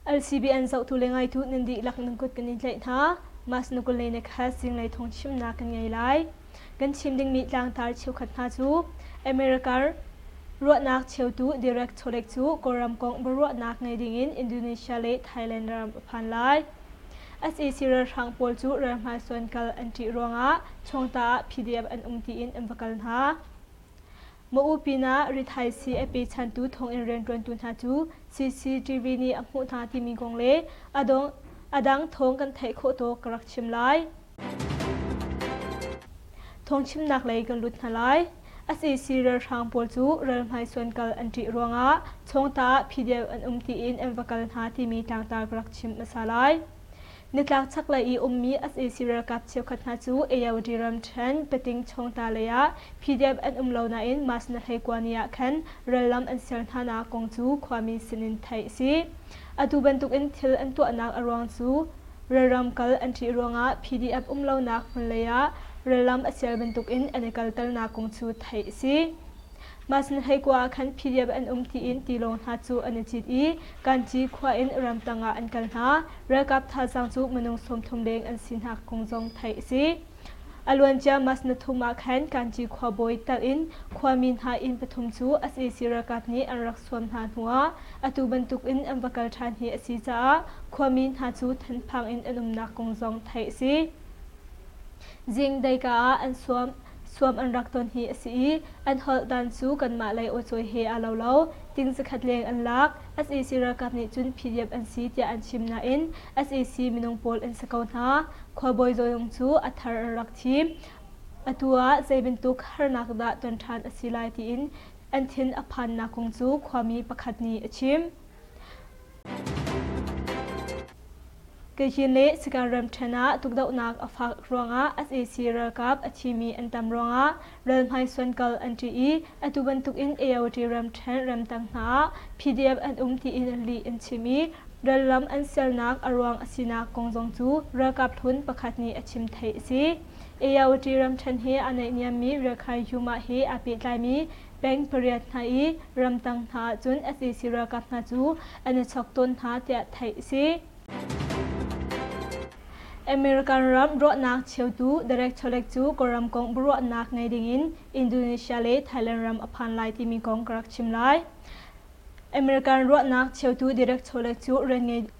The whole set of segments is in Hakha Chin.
LCBN zohtu le ngaitu nan dihlak nan kut kan in tlaih hna. Mas na kul le na khat zinglei thawng chimnak kan ngei lai. Kan chim dingmi tlangtar cheukhat hna cu America ruahnak cheutu Derek Cholek cu Kawlram kong biaruahnak ngei dingin Indonesia le Thailand ram a phan lai. SAC ralhrang pawl cu ralhmaisuan kal an ṭih ruangah Chawngta ah PDF an um tiin an va kal hna. Ma'u pinah rithaisii a pechantu thonginn rianṭuantu hna cu CCTV nih a hmuh hna timi kong le a dang thawng kan theih khawh tawk ka rak chim lai. Thawngchimnak lei kan lut hna lai. SAC ralhrang pawl cu ralhmaisuan kal an ṭih ruangah chawngta ah PDF an um tiin an va kal hna timi tlangtar ka rak chim hmasa lai. Nitlak chaklei i ummi sac ralkap cheukhat hna cu AOD ramṭhen Pating Chawngta lei ah PDF an um lo nain March na 19 ni ah khan rallam an sial hnanak kong cu khuami sinin theih a si. Atu bantukin thil an tuahnak a ruang cu ralram kal an ṭih ruangah PDF um lonak hmun lei ah rallam a sial bantukin an i kalternak kong cu theih a si. Mah hleikua ah khan PDF an um tiin tilawng hna cu an i cit i Kanci khua in ramtang ah an kal hna. Ralkap thazaang cu minung 30 leng an si hna kong zong theih a si. A luancia Mas na thum ah khan Kanci khuabawi telh in khuami hna inn pathum cu sac ralkap nih an rak suam hna hnuah atu bantukin an va kal ṭhan hi a si caah khuami hna cu thinphang in an umnak kong zong theih a si. Zing deika ah an suam suam an rak ton hi a si i an holh dan cu kanmah lei awcawi he aa lo lo. Ting zakhat leng an lak. Sac ralkap nih cun PDF an si tiah an chim nain sac minung pawl an si ko hna. Khualbawi Zawlung cu a thar an rak thim. Atu ah zei bantuk harnak dah ton ṭhan a si lai tiin an thin a phannak kong cu khuami pakhat nih a chim. Kachin le Sagaing ramṭhen ah tukdohnak a fak ruangah sac ralkap a thimi an tam ruangah ralhmaisuan kal an ṭih i atu bantukin AOT ramṭhen ramtang hna ah PDF an um tiin lih an chim i rallam an sialnak a ruang a sinak kong zong cu ralkap hlun pakhat nih a chim theih a si. AOT ramṭhen he aa naihniammi Rakhine Yuma he aa pehtlaimi peng pariat hna i ramtang hna ahcun sac ralkap hna cu an i chok tawn hna tiah theih a si. American ram ruahnak cheutu Derek Cholek cu Kawlram kong biaruahnak ngei dingin Indonesia le Thailand ram a phan lai timi kong ka rak chim lai. American ruahnak cheutu Derek Cholek cu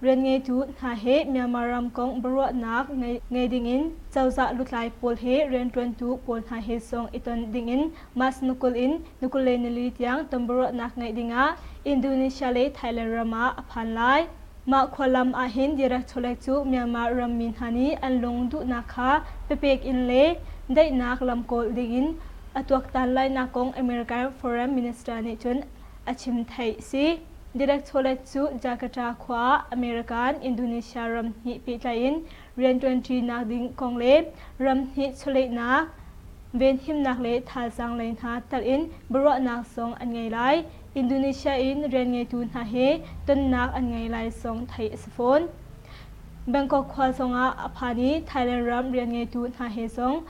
rianngeitu hna he Myanmar ram kong biaruahnak ngei dingin cozah lutlai pawl he rianṭuantu pawl hna he zong i ton dingin March ni 20 in ni 24 tiang tonbiaruahnak ngeih dingah Indonesia le Thailand ram ah a phan lai. Mah khualam ahhin Derek Cholek cu Myanmar rammi hna nih an lung duhnak kha papek in le daihnak lam kawl dingin a tuaktan lainak kong American Foreign Minister nih cun a chim theih a si. Direk chawlet cu Jakarta khua ah American Indonesia ram hnih pehtlai in rianṭuanṭinak ding kong le ram hnih chawlehnak, venhimnak le thazaang lei hna telh in biaruahnak zong an ngei lai. Indonesia in rianngeitu hna he tonnak an ngei lai zong theih a si fawn. Bangkok khua zongah a phan i Thailand ram rianngeitu hna he zong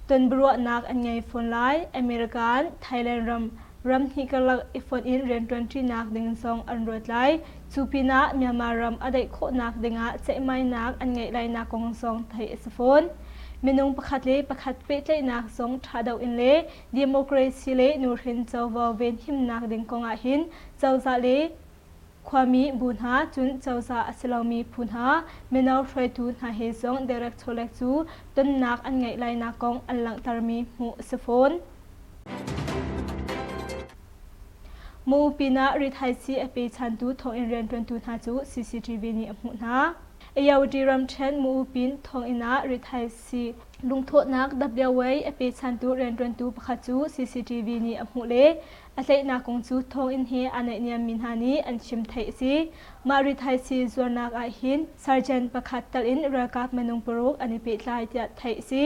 ton biaruahnak an ngei fawn lai. American, Thailand ram ramhnih karlak i fonh in rianṭuanṭinak ding zong an ruat lai. Cu pinah Myanmar ram a daih khawhnak dingah ceihmainak an ngeih lainak kong zong theih a si fawn. Minung pakhat le pakhat pehtlaihnak zong ṭha deuh in le democracy le nuhrin covo venhimnak ding kongah hin cozah le Khuami bu hna, cun cozah a si lomi phu hna, mino hruaitu hna he zong Derek Cholek cu tonnak an ngeih lainak kong an langhtermi hmuh a si fawn. Mu pinah rithaisii a pechantu thonginn rianṭuantu hna cu CCTV nih a hmuh hna. Ayawdi ramṭhen Mu pin thonginn ah rithaisii lungthawhnak WA a pechantu rianṭuantu pakhat cu CCTV nih a hmuh le A tlaihnak kong cu thawnginn he aa naihniammi hna nih an chim theih a si. Mah rithaisii zuarnak ah hin sergeant pakhat tal in ralkap minung paruk an i pehtlai tiah theih a si.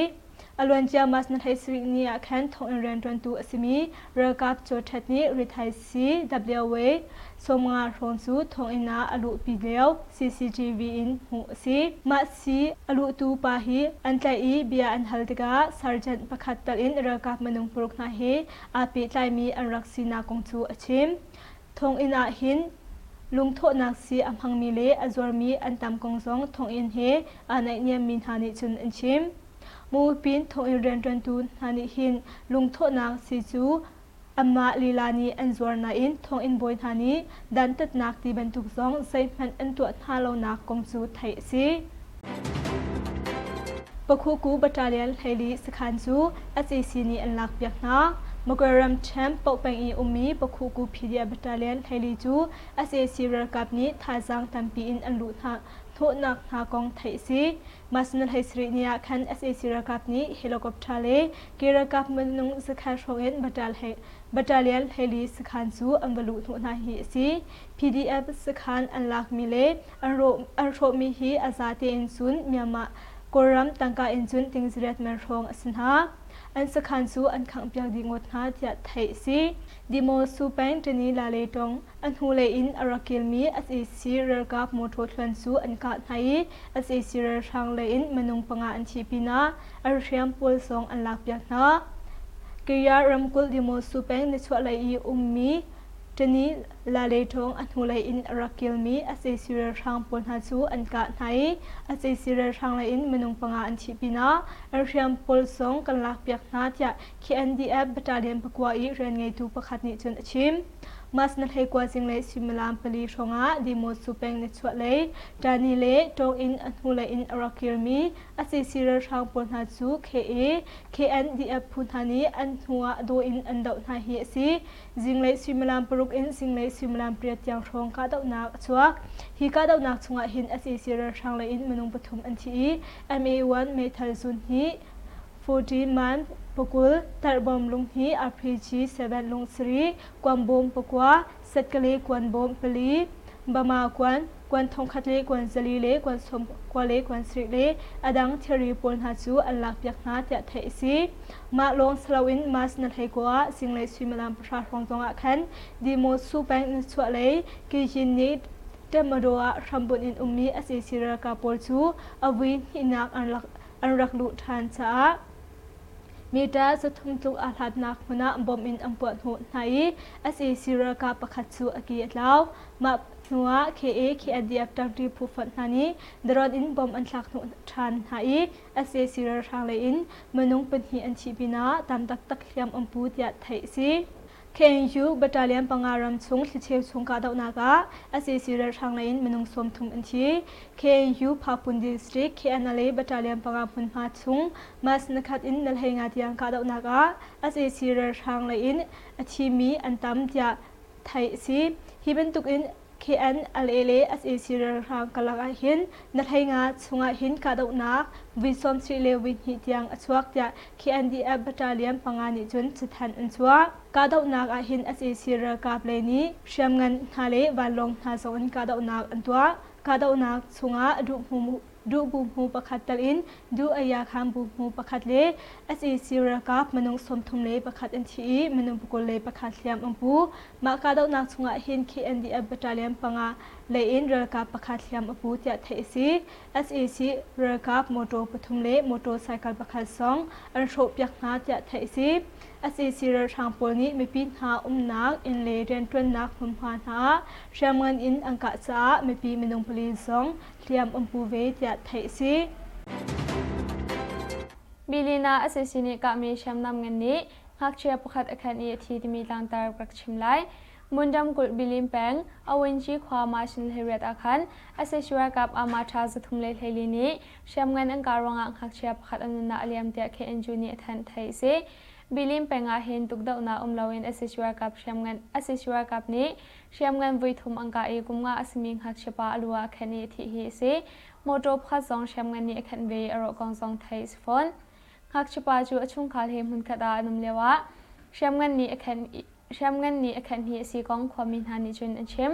A luancia March ni 17 ni ah khan thawnginn rianṭuantu a simi ralkap Chaw Ṭhet nih rithaisii WA 50 hrawng cu thawnginn ah a luhpi lio CCTV in hmuh a si. Mah sii a luhtu pa hi an tlaih i bia an hal tikah sergeant pakhat tal in ralkap minung paruk hna he aa pehtlaimi an rak sinak kong cu a chim. Thonginn ah hin Lungthawhnak sii a hmangmi le a zuarmi an tam kong zong thonginn he aa naihniammi hna nih cun an chim. Mupin thonginn rianṭuantu hna nih hin lungthawhnak sii cu anmah lila nih an zuar nain thonginn bawi hna nih dantatnak ti bantuk zong zeihmanh an tuah hna lonak kong cu theih a si. Pakhuku Battalion 14 sakhan cu SAC nih an lakpiak hna. Magwe ramṭhen Pohpeng i ummi Pakhuku PDF Battalion 14 cu SAC ralkap nih thazaang tampi in an luh hna hnawhnak hna kong theih a si. Masnal 17 ni ah khan SAC ralkap nih helicopter le ke ralkap minung zakhat hrawng in Battalion 14 sakhan cu an va luh hnawh hna hi a si. PDF sakhan an lakmi le an hrawhmi hi a za tein cun Myanmar Kawlram tangka in cun tingziriat men hrawng a si hna. An sakhan cu an khanghpiak dih ngawt hna tiah theih a si. Dimo Su Peng Tani La Le Tong a hnulei in a rak kilmi sac ralkap mawṭaw thluan cu an kah hna i sac ralhrang lei in minung panga an thih pinah an hriam pawl zong an lakpiak hna. Kaya ramkulh Dimo Su Peng nichuahlei i ummi Tani La Le Tong a hnulei in a rak kilmi sac ralhrang pawl hna cu an kah hna i sac ralhrang lei in minung panga an thih pinah an hriam pawl zong kan lakpiak hna tiah KNDF Battalion pakua i rianngeitu pakhat nih cun a chim. Mas na hleikua zinglei suimilam pali hrawngah Dimosu peng nichuahlei Tani le Tawng in a hnulei in a rak kirmi sac ralhrang pawl hna cu KA, KNDF phu hna nih an hnu ah daw in an doh hna hi a si. Zinglei suimilam paruk in zinglei suimilam pariat tiang hrawng kahdohnak a chuak. Hi kahdohnak chungah hin sac ralhrang lei in minung pathum an thi i MA1 meithal zun hnih 40 man pakul, tarhbawm lung hi RPG 7 lung sarih, kuanbawm pakua, setkale kuanbawm pali, Bama kuan, kuan thongkhat le kuan zali le kuan sawm kua le kuan sarih le a dang thilri pawl hna cu an lakpiak hna tiah theih a si. Mah lawng si loin Mas na hlei ko ah zinglei suimilam pahra hrawng zongah khan Dimo Su peng nichuah lei Kijin nih Tatmadaw ah hrambunh in ummi sac ralkap pawl cu a vui hnihnak an rak an rak luh ṭhan caah mita 300 tluk aa hlatnak hmun ah bomb in an puah hnawh hna i sac ralkap pakhat cu a ki a tlau. Mah hnuah KA KNDF ṭangṭi phu fonh hna nih drone in bomb an thlak hnawh ṭhan hna i sac ralhrang lei in minung pahnih an thih pinah tam taktak hliam an pu tiah theih a si. KNU Battalion panga ram chung thlicheu chung kahdohnak ah sac ralhrang lei in minung 30 an thi. KNU Phapun District KNLA Battalion panga hmunhma chung Mas nikhat in nalhei nga tiang kahdohnak ah sac ralhrang lei in a thimi an tam tiah theih a si. Hi bantuk in KNLA le sac ralhrang karlak ahhin na hleinga chungah hin kahdohnak vui 70 le vui hnih tiang a chuak tiah KNDF Battalion panga nih cun cathanh an chuah. Kahdohnak ahhin sac ralkap lei nih hriamngan hna le vanlawng hna zong in kahdohnak an tuah. Kahdohnak chungah duhmu duh bu hmu pakhat tel in duh aya khan bu hmu pakhat le sac ralkap minung 31 an thi i minung 21 hliam an pu. Mah kahdohnak chungah hin KNDF Battalion panga lei in ralkap pakhat hliam a pu tiah theih a si. Sac ralkap motor pathum le motorcycle pakhat zong an hrawhpiak hna tiah theih a si. Sac ralhrang pawl nih mipi hna umnak inn le rianṭuannak hmunhma hna ah hriamngan in an kah caah mipi minung pali zong hliam an pu ve tiah theih a si. Bilina sac nih kahmi hriamnam ngan nih ngakchia pakhat a khen i a thi timi tlangtar rak chim lai. Mundam kulh Bilim peng Awinci khua Mashin hleiriat ah khan sac ralkap Ama Tha 314 nih hriamngan an kah ruangah ngakchia pakhat a nunnak a liam tiah KNU nih a thanh theih a si. Bilim peng ah hin tukdohnak um loin sac ralkap hriamngan sac ralkap nih hriamngan voi thum an kah i kum nga a simi ngakchia pa a lu ah a khen i a thih hi a si. Motor pakhat zong hriamngan nih a khenh ve i a rawh kong zong theih a si fawn. Ngakchiapa cu a chungkhar he hmunkhat ah an um lioah hriamngan nih a khenh hriamngan nih a khenh hi a si kong khuami hna nih cun an chim.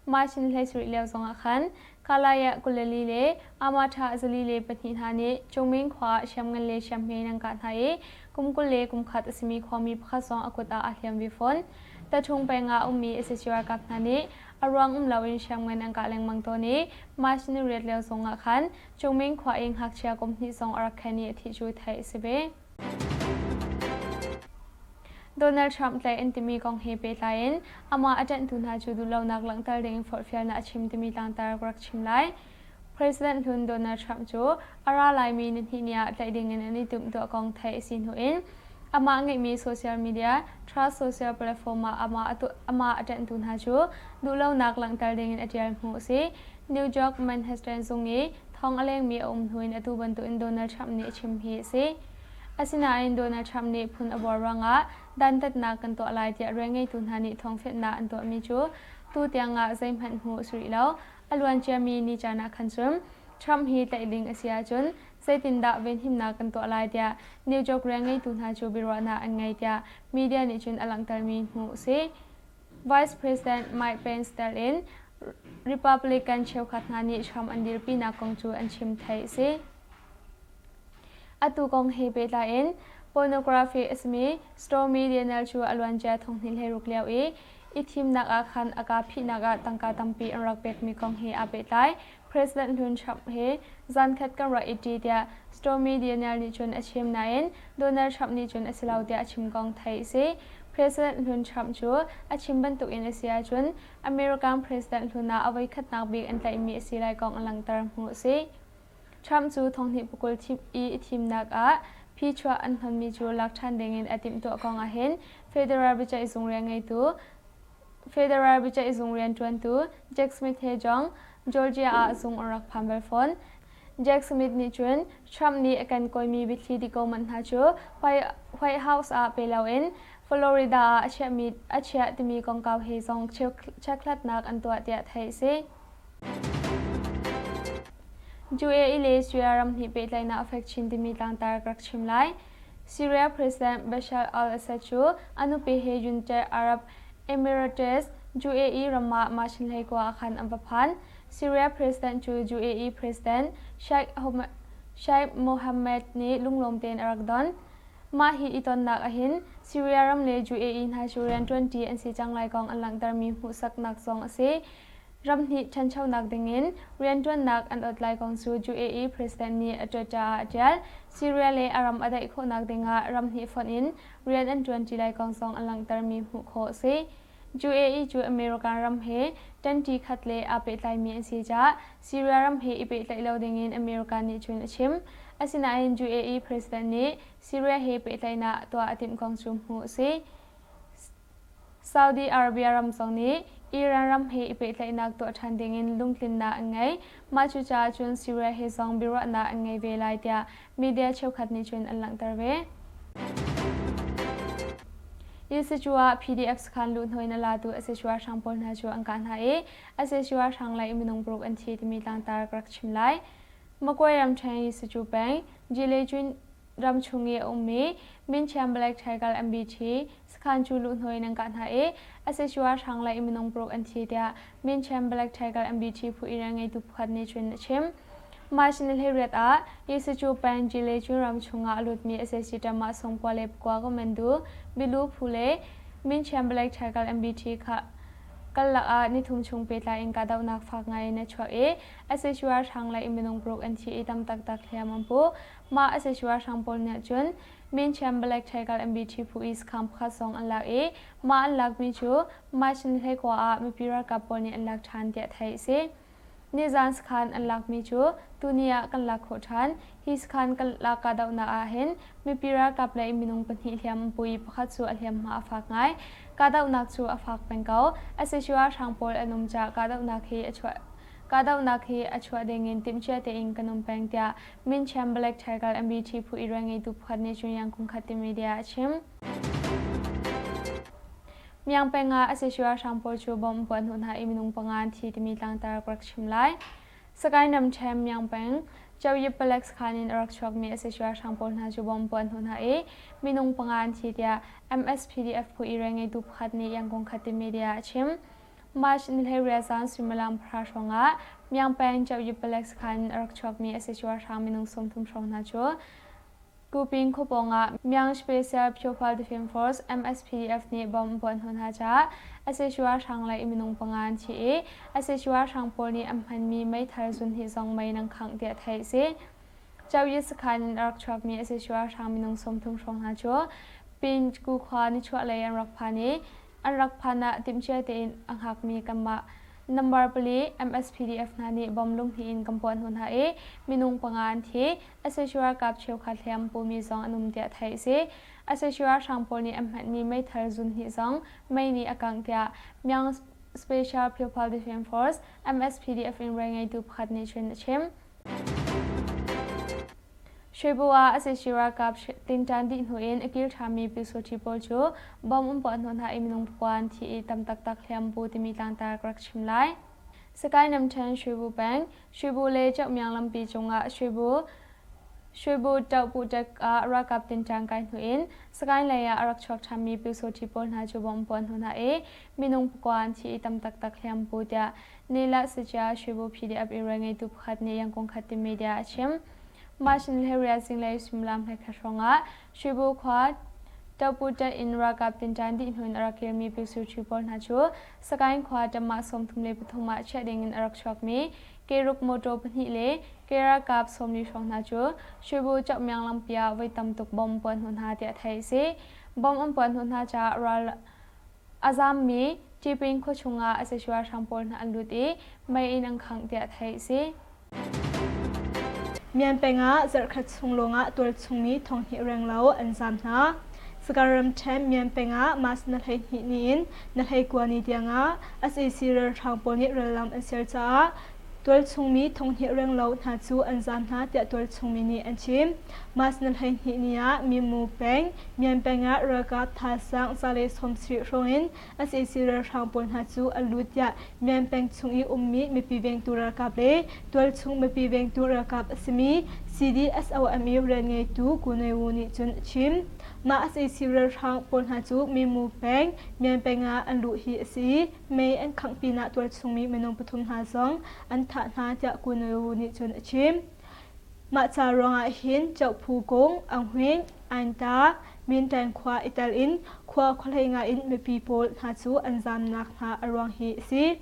March ni 17 lio zongah khan Kalaya kuleli le Amatha zali le pahnih hna nih Chungming khua ah hriamngan le hriamhme in an kah hna i kum 20 le kum khat a simi khuami pakhat zong a kut ah aa hliam ve fawn. Taṭhung peng ah a ummi sac ralkap hna nih a ruang um loin hriamngan an kah lengmang tawn i March ni riat lio zongah khan Chungming khua i ngakchia kum hnih zong a rak khen i a thih cu theih a si ve. Donald Trump tlaih an timi kong he pehtlai in amah a ṭanhtu hna cu duhlonak langhter ding in forhfialnak a chim timi tlangtar ka rak chim lai. President hlun Donald Trump cu a ra laimi nihnih ni ah tlaih ding in an i timhtuah kong theih a si hnu in amah ngeihmi social media Trust Social platform ah amah a ṭanhtu hna cu duhlonak langhter ding in a ṭial hmuh a si. New York Manhattan zung i thong a lengmi a um hnu in atu bantukin Donald Trump nih a chim hi a si. Asinain Donald Trump nih phun a buar ruangah dantatnak kan tuah lai tiah rianngeitu hna nih thawngfianhnak an tuahmi cu tu tiangah zeihmanh hmuh a si rih lo. A luanciami ni caan ah khan cun Trump hi tlaih ding a si ahcun zeitindah venhimnak kan tuah lai tiah New York rianngeitu hna cu biaruahnak an ngei tiah media nih cun a langhtermi hmuh a si. Vice President Mike Pence tel in Republican cheukhat hna nih Trump an dirpinak kong cu an chim theih a si. Atu kong he pehtlai in pornography a simi Stormy Daniel cu a luancia thonghnih hleiruk lio i i thimnak ah khan a kaa phihnak ah tangka tampi an rak pekmi kong he aa pehtlai. President hlun Trump he zankhat kan rak i ṭi tiah Stormy Daniel nih cun a chim nain Donald Trump nih cun a si lo tiah a chim kong theih a si. President hlun Trump cu a chim bantukin a si ahcun American President hlun ah a voikhatnak bik an tlaihmi a si lai kong a langhter hmuh a si. Trump cu thonghnih pakul i i thimnak ah phichuah an hmanmi cu lak ṭhan dingin a timhtuah kong ahhin Federal biaceihzung rianngeitu Federal biaceihzung rianṭuantu Jack Smith he zong Georgia ah zung an rak phan bal fawn. Jack Smith nih cun Trump nih a kan kawimi biathli diko manh hna cu White House ah pe loin Florida ah a chiah timi kongkau he zong chekhlatnak an tuah tiah theih a si. UAE le Syria ram hnih pehtlaihnak a fek chin timi tlangtar ka rak chim lai. Syria President Bashar al-Assad cu a nupi he United Arab Emirates UAE ram ah March 19 ah khan an va phan. Syria President cu UAE President Sheikh Mohammed nih lunglawm tein a rak don. Mah hi i tonnak ahhin Syria ram le UAE hna cu rianṭuanṭi an si cang lai kong an langhtermi hmuhsaknak zong a si. Ramhnih ṭhanchonak dingin rianṭuannak an ot lai kong cu UAE President nih a Twitter ah a ṭial. Syria le a ram a daih khawhnak dingah ramhnih fonh in rian an ṭuanṭi lai kong zong a langhtermi hmuh khawh a si. UAE cu American ram he ṭanṭi khat le aa pehtlaimi an si caah Syria ram he i pehtlaih lo dingin America nih cun a chim. Asinain UAE President nih Syria he pehtlaihnak tuah a timh kong cu hmuh a si. Saudi Arabia ram zong nih Iran ram he i pehtlaihnak tuah ṭhan dingin lungtlinnak an ngei. Mah cucaah cun Syria he zong biaruahnak an ngei ve lai tiah media cheukhat nih cun an langhter ve. Yisicu ah PDF sakhan luhhnawh in a latu Asesua hrang pawl hna cu an kah hna i Asesua hrang lei minung paruk an thi timi tlangtar ka rak chim lai. Magway ramṭhen Yisicu peng Jilejun ram chung i a ummi Minchiam Black Tiger MBT sakhan cu luhhnawh in an kah hna i Asesua hrang lei minung paruk an thi tiah Minchiam Black Tiger MBT phu i rianngeitu pakhat nih cun a chim. March ni 18 ah Yesicu peng Jilejun ram chungah a lutmi sac ṭamah sawmkua le pakua Komandu Bilu phu le Minchiam Black Tiger MBT kha karlak ah nithum chung pehtlai in kahdohnak fak ngai in a chuak i sac ralhrang lei minung paruk an thi i tam taktak hliam an pu. Mah sac ralhrang pawl nih cun Minchiam Black Tiger MBT phu i sakhan pakhat zong an lak i mah an lakmi cu March ni 19 ah mipi ralkap pawl nih an lak ṭhan tiah theih a si. Nizan sakhan an lakmi cu tuni ah kan lak khawh ṭhan. Hi sakhan kan lak kahdohnak ah hin mipi ralkap lei minung pahnih hliam an pu i pakhat cu a hliamhma a fak ngai. Kahdohnak cu a fak peng ko. Sac ralhrang pawl an um caah kahdohnak hi a chuah kahdohnak hi a chuah dingin timhcia tein kan um peng tiah Minchiam Black Tiger MBT phu i rianngeitu pakhat nih cun Yangkung khat ti media a chim. Miang peng ah sac ralhrang pawl cu bomb puah hnu hna i minung panga an thi timi tlangtar ka rak chim lai. Sagaing ramṭhen Miang peng Choyip palek sakhan in a rak chuakmi sac ralhrang pawl hna cu bomb puah hnu hna i minung panga an thi tiah MSPDF phu i rianngeitu pakhat nih Yangon khat ti media a chim. March ni 18 zan suimilam pahra hrawngah Miang peng Choyip palek sakhan in a rak chuakmi sac ralhrang minung 30 hrawng hna cu Kuping khua pawngah Myang Special Pyophal Defence Force MSPDF nih bomb an puah hnawh hna caah sac ralhrang lei minung panga an thi i sac ralhrang pawl nih an hmanmi meithal zunhnih zong mei in an khangh tiah theih a si. Choyit sakhan in a rak chuakmi sac ralhrang minung 30 hrawng hna cu. Pinchku khua nichuahlei an rak phan i an rak phan ah timhcia tein a hngakmi kanmah number pali MSPDF hna nih bom lunghnih in kan puah hnu hna i minung panga an thi. Sac ralkap cheukhat hliam pumi zong an um tiah theih a si. Sac ralhrang pawl nih an hmanhmi meithal zun hnih zong mei nih a kangh tiah Myang Special People Defense Force MSPDF in rianngeitu pakhat nih cun a chim. Shwebu ah sac ralkap tingṭan dih hnu in a kil ṭhanmi Pyusawṭhi pawl cu bomb an puah hnawh hna i minung pakua an thi i tam taktak hliam pu timi tlangtar ka rak chim lai. Sakae Namṭhen Shwebu peng, Shwebu le Kyaukmyang lampi cungah Shwebu Shwebu Ṭohpuhṭek ah ralkap tinṭan kai hnu in Sakae lei ah a rak chuak ṭhanmi Pyusawṭhi pawl hna cu bomb an puah hnawh hna i minung pakua an thi i tam taktak hliam pu tiah Nila Sija Shwebu PDF i rianngeitu pakhat nih Yangon Khat media a chim. March ni hlei zinglei suimilam hlei hrawngah Shwebu khua Toputa in ralkap tinṭan dih hnu in a rak kirmi Pyusawṭhi pawl hna cu Sagaing khua Tamah 33 ah chiah dingin a rak chuakmi Keruk motor pahnih le ke ralkap 40 hrawng hna cu Shwebu Kyaukmyang lampi ah voi tam tuk bomb puah hnu hna tiah theih a si. Bomb an puah hnu hna caah ral A zaammi Ṭiping khua chungah sac ralhrang pawl hna an lut i mei in an khangh tiah theih a si. Myan peng ah zarhkhat chung lawngah tualchungmi thonghnih renglo an zaam hna. Sagaing ramṭhen Myan peng ah March na 12 ni in na 19 ni tiangah sac ralhrang pawl nih rallam an sial caah tualchungmi thonghnih renglo hna cu an zaam hna tiah tualchungmi nih an chim. March na 12 ni ah Mimu peng Myan peng ah ralkap thazaang 170 hrawng in sac ralhrang pawl hna cu an lut tiah Myan peng chung i ummi mipi vengtu ralkap le tualchung mipi vengtu ralkap a simi CDSOME rianngeitu Ku Nay Wu nih cun a chim. Mah sac ralhrang pawl hna cu Mimu peng, Myan peng ah an luh hi a si i mei an khangh pinah tualchungmi minung pathum hna zong an thah hna tiah Ku Nay Wu nih cun a chim. Mah ca ruangah hin Cohphu kung, Anghwin, Ainta, Minṭaing khua i tel in khua khuahlei ngai in mipi pawl hna cu an zaamnak hna a ruang hi a si.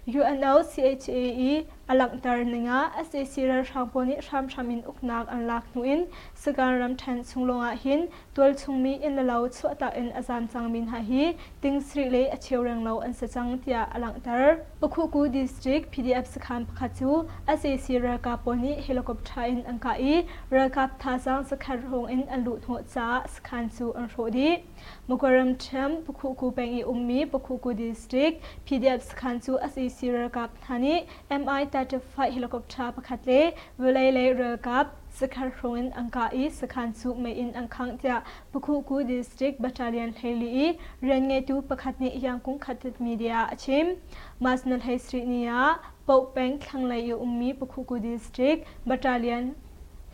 UNOCHA i a langhter ning ah sac ralhrang pawl nih hramhram in uknak an lak hnu in Sagaing ramṭhen chung lawngah hin tualchungmi inn le lo chuahtak in a zaam cangmi hna hi ting sarih le a cheu renglo an si cang tiah a langhter. Pakhuku District PDF sakhan pakhat cu sac ralkap pawl nih helicopter in an kah i ralkap thazaang zakhat hrawng in an luh hnawh caah sakhan cu an hrawh dih. Magwe ramṭhen Pakhuku peng i ummi Pakhuku District PDF sakhan cu sac ralkap hna nih Mi-35 helicopter pakhat le vawlei lei ralkap zakhat hrawng in an kah i sakhan cu mei in an khangh tiah Pakhuku District Battalion 14 i rianngeitu pakhat nih Yangkung Khatit Media ah a chim. March na hlei sarih ni ah Paoh peng thlanglei i ummi Pakhuku District Battalion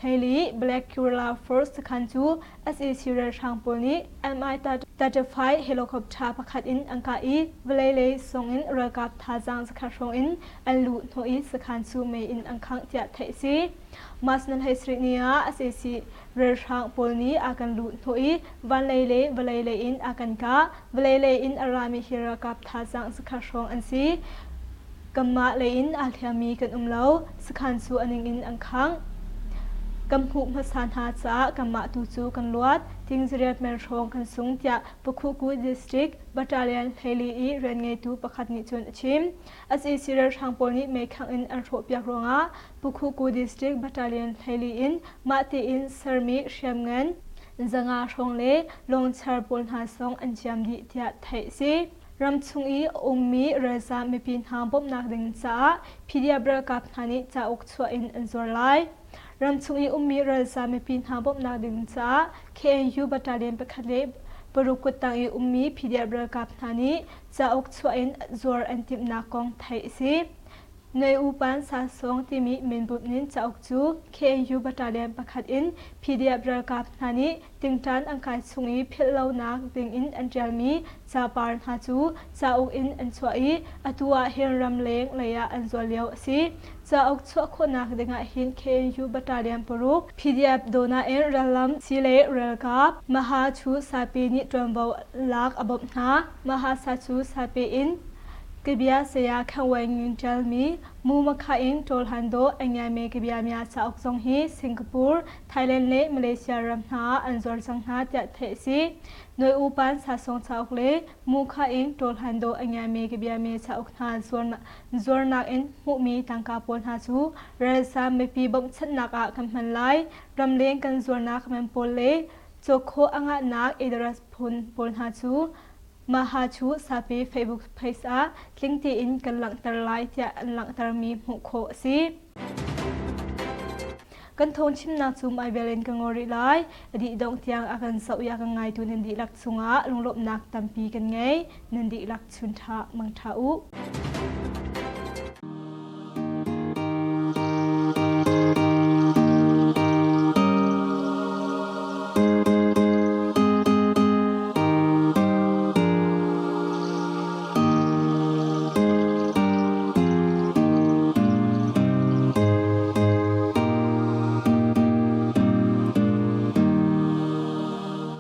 14 Black Guerrilla Force sakhan cu sac ralhrang pawl nih Mi-35 helicopter pakhat in an kah i vawlei lei song in ralkap thazaang zakhat hrawng in an luh hnawh i sakhan cu mei in an khangh tiah theih a si. March na hlei sarih ni ah sac Ralhrang pawl nih a kan luh hnawh i vanlei le vawlei lei in a kan kah. Vawlei lei in a rami hi ralkap thazaang zakhat hrawng an si. Kanmah lei in aa hliammi kan um lo. Sakhan cu a ning in an khangh. Kan hmuh hmasa hna caah kanmah tu cu kan luat. Tingzariat men hrawng kan sung tiah Pakhuku District Battalion 14 i rianngeitu pakhat nih cun a chim. Sac ralhrang pawl nih meikhangh in an hrawhpiak ruangah Pukhuku District Battalion 14 in mah tein sermi hriamngan 500 hrawng le lawngchar pawl hna zong an ciam dih tiah theih a si. Ramchung i a ummi ralzaam mipi hna bawmhnak ding caah PDF ralkap hna nih cauk chuah in an zuar lai. Ramchung i ummi ralzaam mipi hna bawmhnak ding caah KNU Battalion pakhat le paruk kuttang i ummi PDF ralkap hna nih cauk chuah in zuar an timhnak kong theih a si. Noi Upan Sasawng timi minbup nin cauk cu KNU Battalion pakhat in PDF ralkap hna nih tingṭan an kai chung i philhlonak dingin an ṭialmi capar hna cu cauk in an chuah i atu ah hin ramleng lei ah an zual lio a si. Cauk chuah khawhnak dingah hin KNU Battalion paruk PDF dawna in rallam si le ralkap Maha Chu Sapi nih ṭuanvo lak a bawmh hna. Maha Sa Chu Sapi in. Cabia saya Khen Wai Ngun ṭialmi Mu Makha in Ṭawl Han Dawh Angyame Cabia Mya cauk zong hi Singapore, Thailand le Malaysia ram hna ah an zuar cang hna tiah theih a si. Noi U Pan Sasawng cauk le Mu Kha in Ṭawl Han Dawh Angyame Cabia Mya cauk hna zuarnak in hmuhmi tangka pawl hna cu ralzaam mipi bawmhchanhnak ah kan hman lai. Ramleng kan zuarnak man pawl le cawk khawh a ngahnak address phun pawl hna cu Maha cu sapi Facebook page ah tling tein kan langhter lai tiah an langhtermi hmuh khawh a si. Kan thawngchimnak cu maivel in ka ngol rih lai. A dih dongh tiang a kan zoh i a kan ngaitu nan dihlak cungah lunglawmhnak tampi kan ngei. Nan dihlak chun ṭha, mang ṭha u.